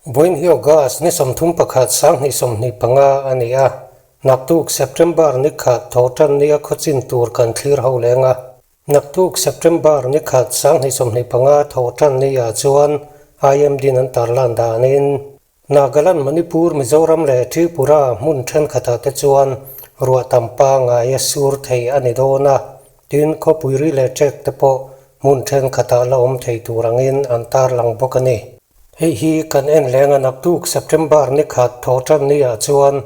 Vawiin hi August ni 31 2025 a ni a, naktuk September ni khat thawhtan nia khawchin tur kan thlir ho leng a. Naktuk September ni khat 2025 thawhtan niah chuan IMD-in an tarlan danin Nagaland, Manipur, Mizoram leh Tripura hmun thenkhatah te chuan ruah tam pangngai a sur thei a ni dawn a, tin khawpui ri leh ṭek te pawh hmun thenkhatah la awm thei tur angin an tarlang bawk a ni. Hei hi kan en leng a naktuk September ni khat thawhṭan niah chuan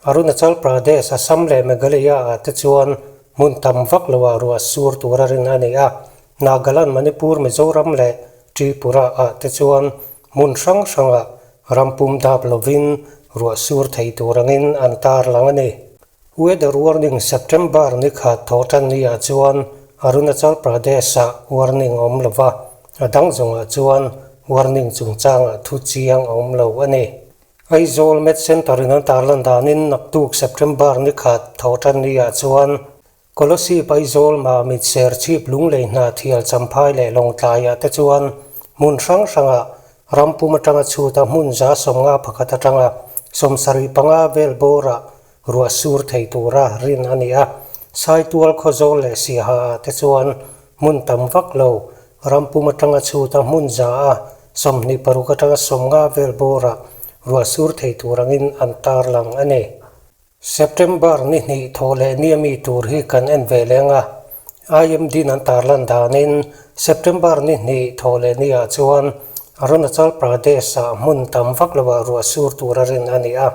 Arunachal Pradesh, Assam leh Meghalaya ah te chuan hmun tam vak loah ruah sur tur a rin a ni a, Nagaland, Manipur, Mizoram leh Tripura ah te chuan hmun hrang hrangah ram pum dap lovin ruah sur thei tur angin an tarlang a ni. Weather warning September ni khat thawhtan niah chuan Arunachal Pradesh-ah warning a awm lo va, a dang zawngah chuan warning chungchangah thu chiang a awm lo a ni. Aizawl Met Centre-in an tarlan danin naktuk September ni khat thawhtan niah chuan Kolasib Aizawl Mamit Serchhip Lunglei hna thial Champhai leh Lawngtlaiah te chuan hmun hrang hrangah ram pum atanga chhuta hmun 51 atanga 75 vel bawrah ruah sur thei tura rin a ni a. Saitual Khawzawl leh Siaha ah te chuan hmun tam vak lo ram pum atanga chhuta hmun 26 atanga 50 vel bawrah ruah sur thei tur angin an tarlang a ni. September ni hnih thawh leh ni ami tur hi kan en ve leng a, IMD an tarlan danin September ni hnih thawh leh ni ah chuan Arunachal Pradesh ah hmun tam vak loah ruah sur tur a rin a ni a,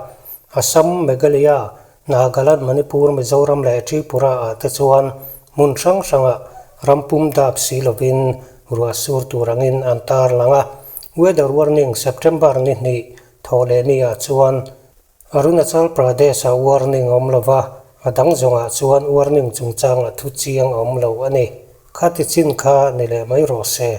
Assam, Meghalaya, Nagaland, Manipur, Mizoram leh Tripura ah te chuan hmun hrang hrangah ram pum dap si lovin ruah sur tur angin an tarlang a. Weather warning September ni hnih thawh leh ni ah chuan Arunachal Pradesh-ah warning a awm lo va, a dang zawngah chuan warning chungchangah thu chiang a awm lo a ni. Khati chin kha ni leh mai rawh se.